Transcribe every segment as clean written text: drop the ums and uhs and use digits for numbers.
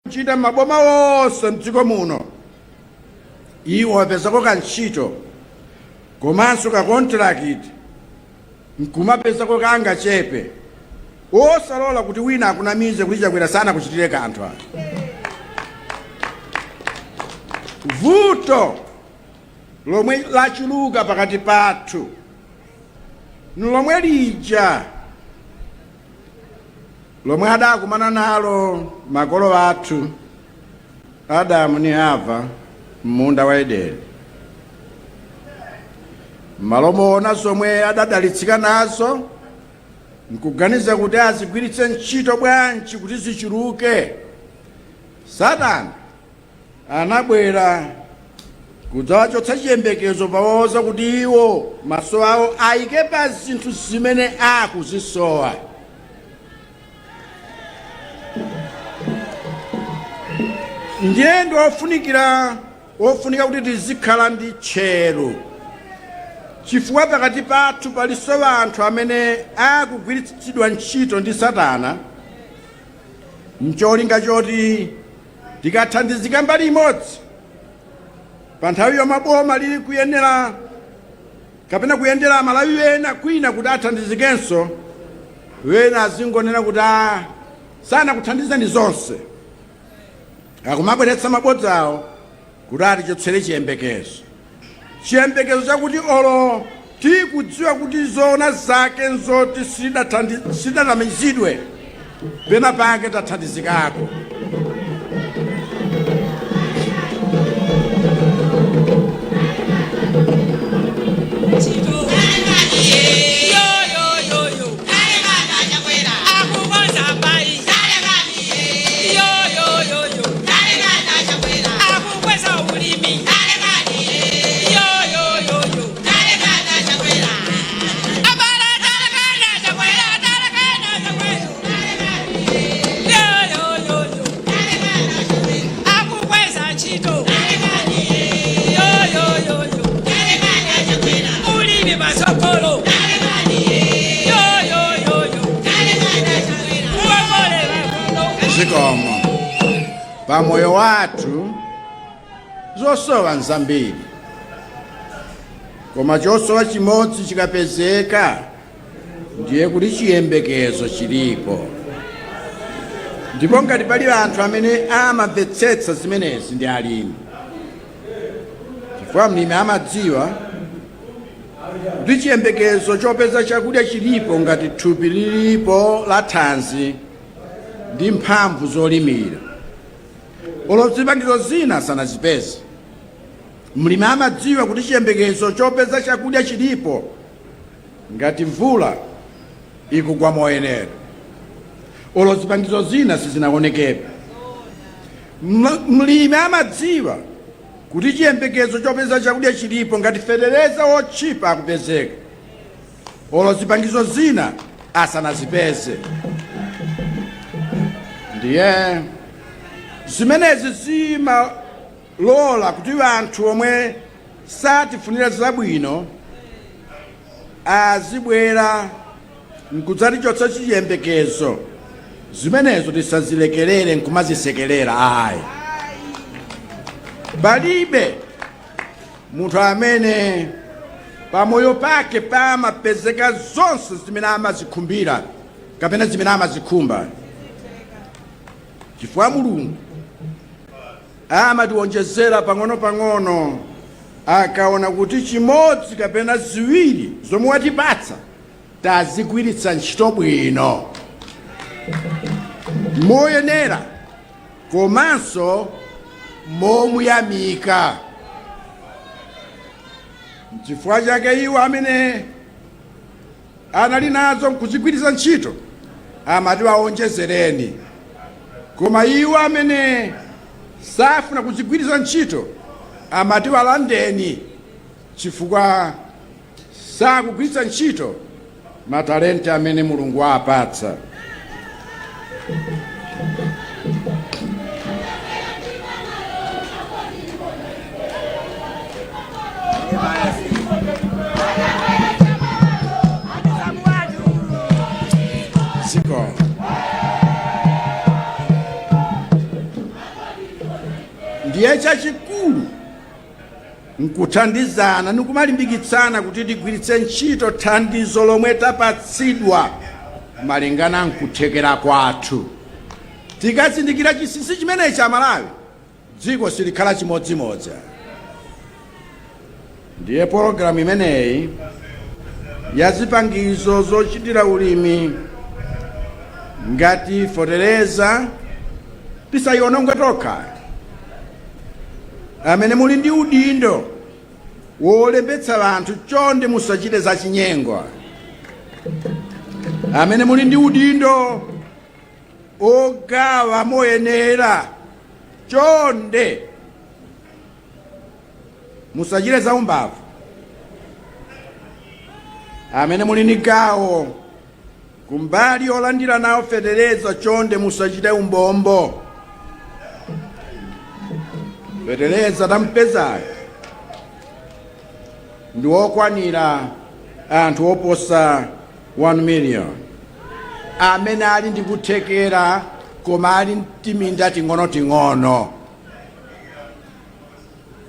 Kuchita maboma onse mdziko muno, iwo apezako kantchito komanso kakontrakiti nkumapezako kangachepe, osalola kuti wina akunamize kuti Chakwera sanakuchitire kanthu ayi. Vuto lomwe lachuluka pakati pathu nlomwe lija lomwe adakumana nalo makolo athu Adamu ni Hava m'munda wa Edeni. M'malo moona zomwe adadalitsika nazo nkuganiza kuti azigwiritse ntchito bwanji kuti zichuluke, Satana anabwera kudzawachotsa chiyembekezo powauza kuti iwo maso awo ayike pa zinthu zimene akuzisowa. Ndiye ndi ofunika kuti tizikhala ndi tcheru, chifukwa pakati pathu palinso anthu amene akugwiritsidwa ntchito ndi Satana mcholinga choti tikathandizika mbali imodzi pa nthawi yomwe boma lili kuyenera kapena kuyendera Amalawi ena kwina kuti athandizikenso, wena azingonena kuti a sanakuthandizeni zonse, akumabweretsa mabodzawo kuti atichotsere chiyembekezo, chiyembekezo chakuti olo tikudziwa kuti zoona zake nzoti sidanamizidwe, pena pake tathandizikako. Zikomo. Pamoyo wathu zosowa nzambiri, koma chosowa chimodzi chikapezeka ndiye kuti chiyembekezo chilipo. Ndipo ngati pali anthu amene amamvetsetsa zimenezi ndi alimi, chifukwa mlimi amadziwa kuti chiyembekezo chopeza chakudya chilipo ngati thupi lilipo la thanzi ndi mphamvu zolimira, olo zipangizo zina sanazipeze. Mlimi amadziwa kuti chiyembekezo chopeza chakudya chilipo ngati mvula ikugwa moyenera, olo zipangizo zina sizinaonekebe. Mlimi amadziwa kuti chiyembekezo chopeza chakudya chilipo ngati fetereza wotchipa akupezeka, olo zipangizo zina asanazipeze. Ndiye zimenezi zimalola kuti anthu omwe satifunira zabwino azibwera nkudzatichotsa chiyembekezo. Zimenezo tisazilekerere nkumazisekerera ayi. Palibe munthu amene pamoyo pake pamapezeka zonse zimene amazikhumbira kapena zimene amazikhumba, chifukwa Mulungu amatiwonjezera pang'ono-pang'ono akaona kuti chimodzi kapena ziwiri zomwe watipatsa tazigwiritsa ntchito bwino moyenera komanso momuyamika. Nchifukwa chake iwo amene anali nazo nkuzigwiritsa ntchito amati awonjezereni, koma iwo amene safuna kuzigwiritsa ntchito amati walandeni, chifukwa sakugwiritsa ntchito matalente amene Mulungu wapatsa. Zikomo. Ndiye chachikulu nkuthandizana nikumalimbikitsana kuti tigwiritse ntchito thandizo lomwe tapatsidwa malingana nkuthekera kwathu. Tikazindikira chinsinsi chimenechi, Amalawi, dziko silikhala chimodzimodzi. Ndiye pologalamu imeneyi ya zipangizo zochitira ulimi ngati fetereza tisayiononge tokha. Amene muli ndi udindo wolembetsa anthu, chonde musachite zachinyengo. Amene muli ndi udindo ogawa moyenera, chonde musachite zaumbavu. Amene muli ndi gawo kumbali yolandira nawo fetereza, chonde musachite umbombo. Fetereza tampezayo ndi wokwanira anthu oposa 1 million amene ali ndi kuthekera koma ali timinda ting'onoting'ono,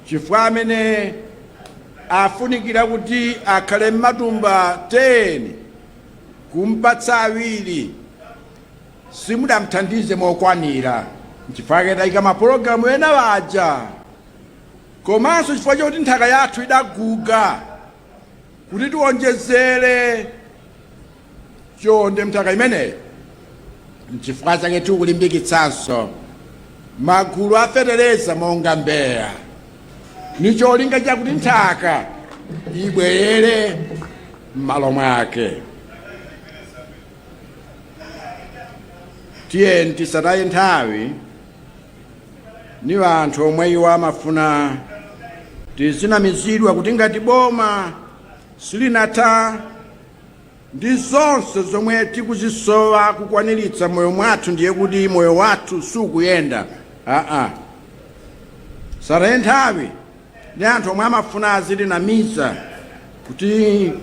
chifukwa amene afunikira kuti akhale m'matumba 10 kumpatsa awiri simudamthandize mokwanira. Nchifukwa tayika mapulogalamu ena aja, komanso chifukwa chakuti nthaka yathu idaguga, kuti tiwonjezere chonde mnthaka imeneyo. Nchifukwa chake tikulimbikitsanso magulu a fetereza monga Mbeya, ni cholinga chakuti nthaka ibwerere m'malo mwake. Tiyeni tisataye nthawi ni anthu omwe iwo amafuna tizinamizidwa kuti ngati boma silinatha ndi zonse zomwe tikuzisowa kukwaniritsa moyo mwathu, ndiye kuti moyo wathu sukuyenda. Aa, sataye nthawi ndi anthu omwe amafuna azitinamiza kuti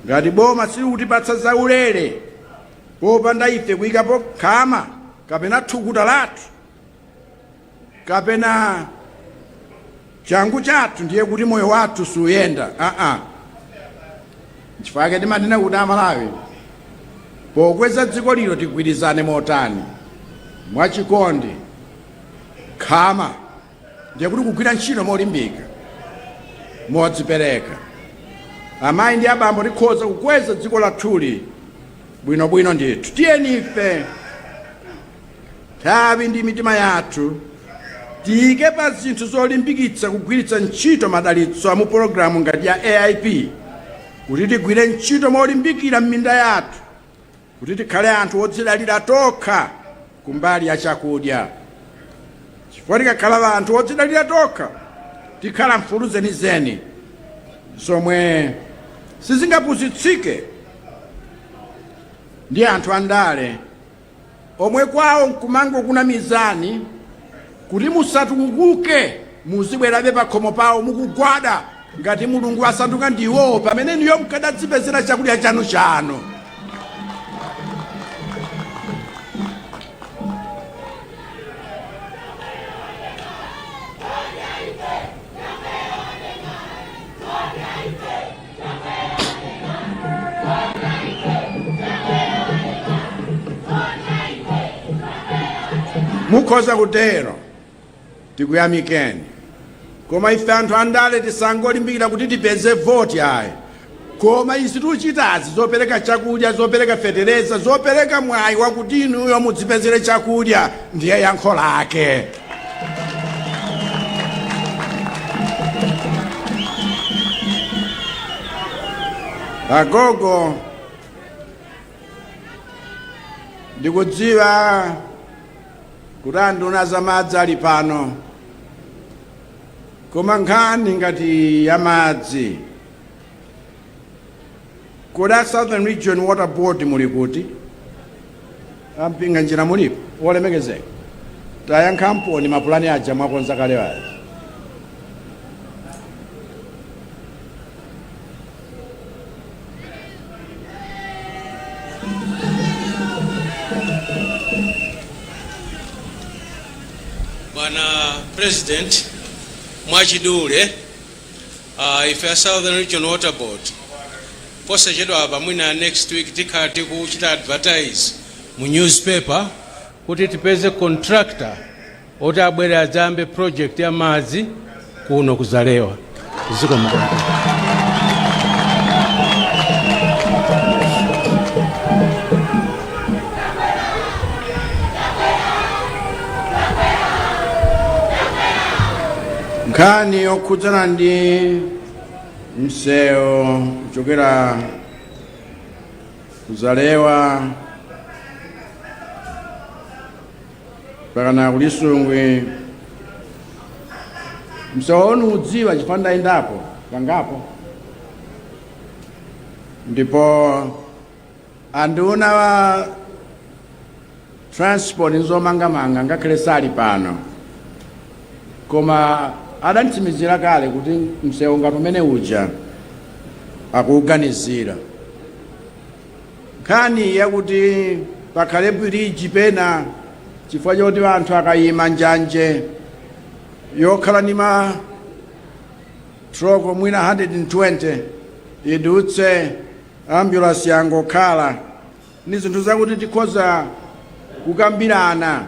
ngati boma silikutipatsa zaulere popanda ife kuyikapo khama kapena thukuta lathu kapena changu chathu, ndiye kuti moyo wathu suyenda. Aa, nchifukwa chake timanena kuti Amalawi, pokweza dziko lino tigwirizane motani? Mwachikondi, khama, ndiye kuti kugwira ntchito molimbika, modzipereka. Amayi ndi abambo, tikhoza kukweza dziko lathuli bwinobwino ndithu. Tiyeni ife nthawi ndi mitima yathu tiyike pa zinthu zolimbikitsa kugwiritsa ntchito madalitso a mu pologalamu ngati ya AIP, kuti tigwire ntchito molimbikira m'minda yathu, kuti tikhale anthu odzidalira tokha kumbali ya chakudya, chifukwa tikakhala anthu odzidalira tokha tikhala mfulu zenizeni zomwe sizingapusitsike ndi anthu andale omwe kwawo nkumangokunamizani kuti musatukuke, muzibwerabe pakhomo pawo mukugwada ngati Mulungu asanduka ndiwowo, pamene niyo mukadadzipezera chakudya chanu chanu. Mukhoza kutero, tikuyamikeni, koma ife anthu andale tisangolimbikira kuti tipeze voti ayi, koma izi tikuchitazi, zopereka chakudya, zopereka fetereza, zopereka mwayi wakuti inuyo mudzipezere chakudya, ndiye yankho lake. Agogo, ndikudziwa kuti anduna zamadzi ali pano, koma nkhani ngati ya madzi, kodi a Southern Region Water Board muli kuti? A Mpinganjira mulipo? Wolemekezeka, tayankha mponi mapulani aja mwakonza kale aja. Bwana President, mwachidule, ife a Southern Region Water Board posachedwa apa, mwina next week, tikhala tikuchita advertise mu newspaper kuti tipeze contractor oti abwere adzayambe project ya madzi kuno ku Zalewa. Zikomo. Nkhani yokhudzana ndi msewu kuchokera ku Zalewa mpakana ku Lisungwi, msewu onu udziwa chifukwa ndayendapo kangapo, ndipo anduna wa transport nzomangamanga ngakhale sali pano, koma adanditsimikizira kale kuti msewu ngati umene uja akuuganizira. Nkhani yakuti pakhale bridge pena chifukwa choti anthu akayima njanje yokhala ndi ma troko mwina 120 idutse, ambulance yangokhala, ni zinthu zakuti tikhoza kukambirana,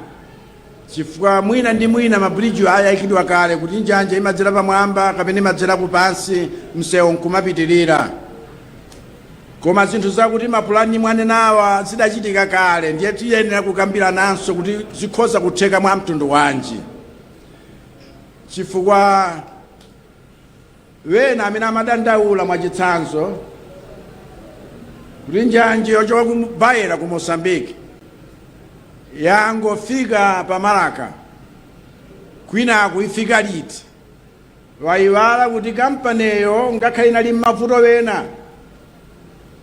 chifukwa mwina ndi mwina mabridge ayikidwa kale kuti njanja imadzera pamwamba kapena imadzera kupansi, msewu nkumapitirira. Koma zinthu zakuti mapulani mwanenawa zidachitika kale, ndiye tiyenera kukambirananso kuti zikhoza kutheka mwa mtundu wanji, chifukwa wena amene amadandaula, mwachitsanzo, kuti njanje yochoka ku Beira ku Mozambique yangofika pa Marka, kwina akuifika liti, wayiwala kuti kampaneyo ngakhale inali m'mavuto wena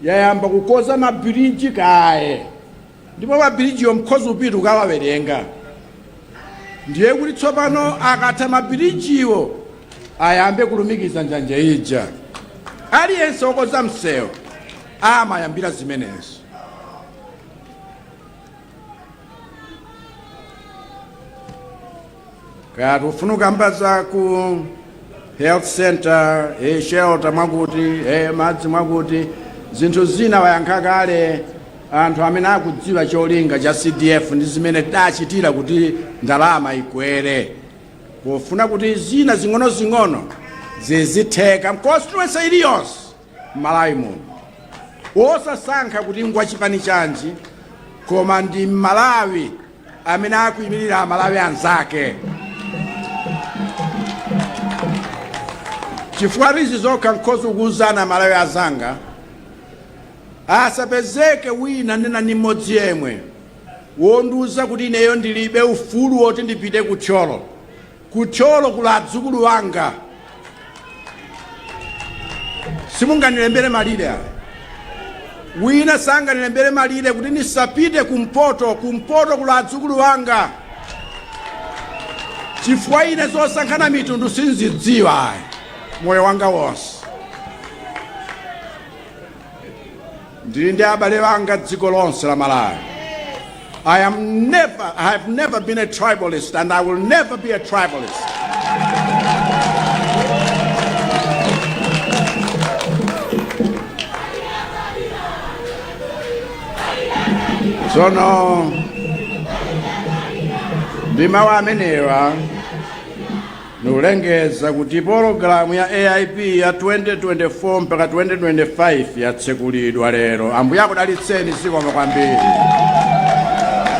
yayamba kukoza mabiriji kaye, ndipo mabirijiyo mkhozi upita ukawawerenga. Ndiye kuti tsopano akatha mabirijiwo ayambe kulumikiza njanje ija. Aliyense wokoza msewu amayambira zimenezo. Kaya tifuna kukamba za ku health center, shelter mwakuti, madzi mwakuti, zinthu zina wayankha kale anthu amene akudziwa cholinga cha CDF ndi zimene tidachitira kuti ndalama ikwere, pofuna kuti zina zing'ono-zing'ono zizitheka constituency iliyonse m'Malawi muno, wosasankha kuti ngwa chipani chanji, koma ndi Mmalawi amene akuyimirira Amalawi anzake, chifukwa izi zokha nkhoza kuuzana. Amalawi azanga, asapezeke wina nena ni mmodzi yemwe wondiuza kuti ineyo ndilibe ufulu woti ndipite kuThyolo. KuThyolo kula adzukulu wanga, simunganilembere malire aya. Wina sanganilembere malire kuti nisapite kumpoto. Kumpoto kula adzukulu wanga, chifukwa ine zosankhana mitundu sinzidziwa ayi moyo wanga wonse. Ndili ndi abale wanga dziko lonse la Malawi. I have never been a tribalist and I will never be a tribalist. Tsono ndi mawu amenewa nikulengeza kuti pologalamu ya AIP ya 2024 mpaka 2025 yatsekulidwa lero. Ambuye akudalitseni. Zikomo kwambiri. Zikomo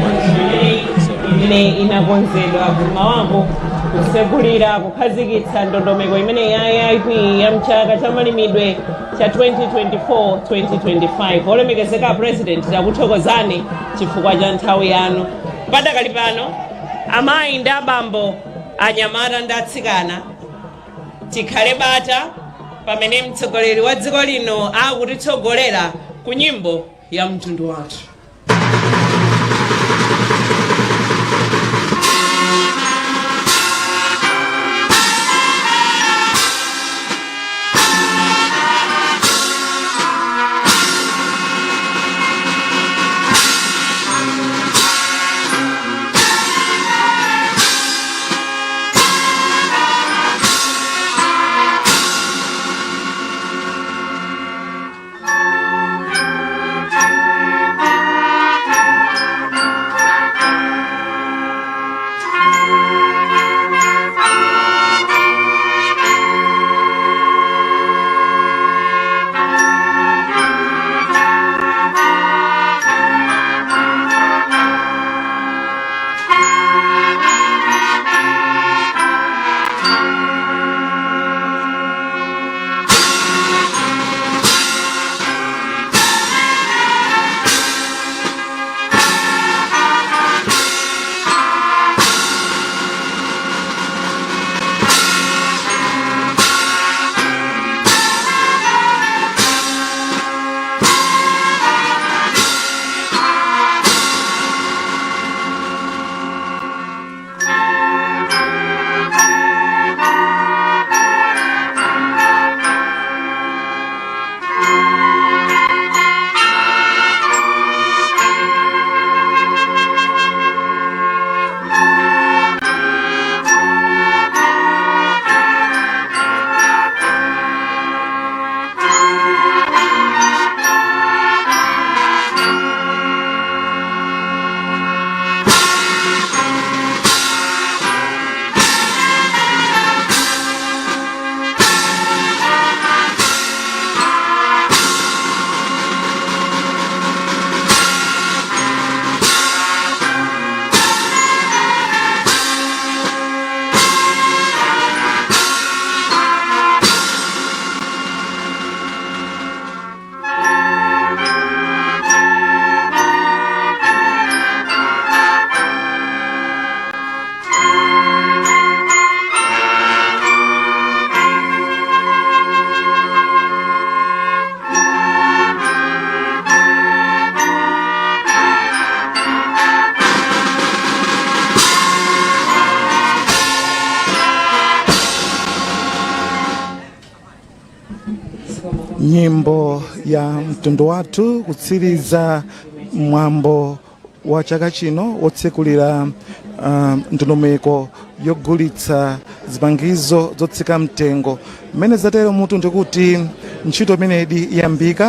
kwambiri. Imene inakonzedwa kumawako kutsegulira, kukhazikitsa ndondomeko imene ya AIP ya mchaka cha malimidwe cha 2024-2025. Olemekezeka President, takuthokozani chifukwa cha nthawi yanu. Padakali pano, amayi ndi abambo, anyamata ndi atsikana, tikhale bata pamene mtsogoleri wa dziko lino akutitsogolera ku nyimbo ya mtundu wathu. Nyimbo ya mtundu wathu kutsiriza mwambo wa chaka chino wotsekulira ndondomeko yogulitsa zipangizo zotsika mtengo. Mmene zatero mutu ndikuti ntchito imenedi iyambika.